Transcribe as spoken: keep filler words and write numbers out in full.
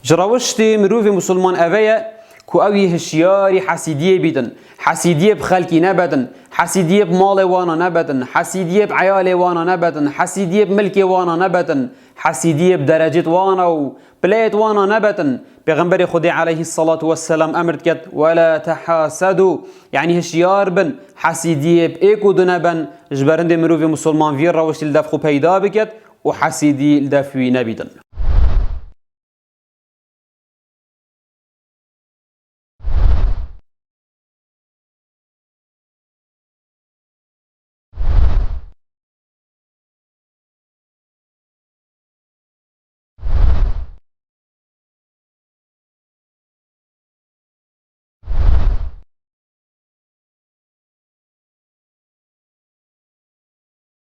Ji rewiştê mirovê musulman eve ye ku ew yê hişyarî hesîdiyê bîtin. Hesîdiyê bi xelkî nebedin. Hesîdiyê bi malê wana nebedin. Hesîdiyê bi eyalê wana nebedin. Hesîdiyê bi milkê wana nebedin. Hesîdiyê bi derecêt wana û pileyêt wana nebedin. Pêxemberê Xwedê aleyhisselatu vesselam emir diket, "Wela tehasedu." Yanî hişyar bin, hesîdiyê bi êk û du neben, ji berindê mirovê musulman vî rewiştî li dev xwe peyda biket û hesîdî li dev wî nebîtin.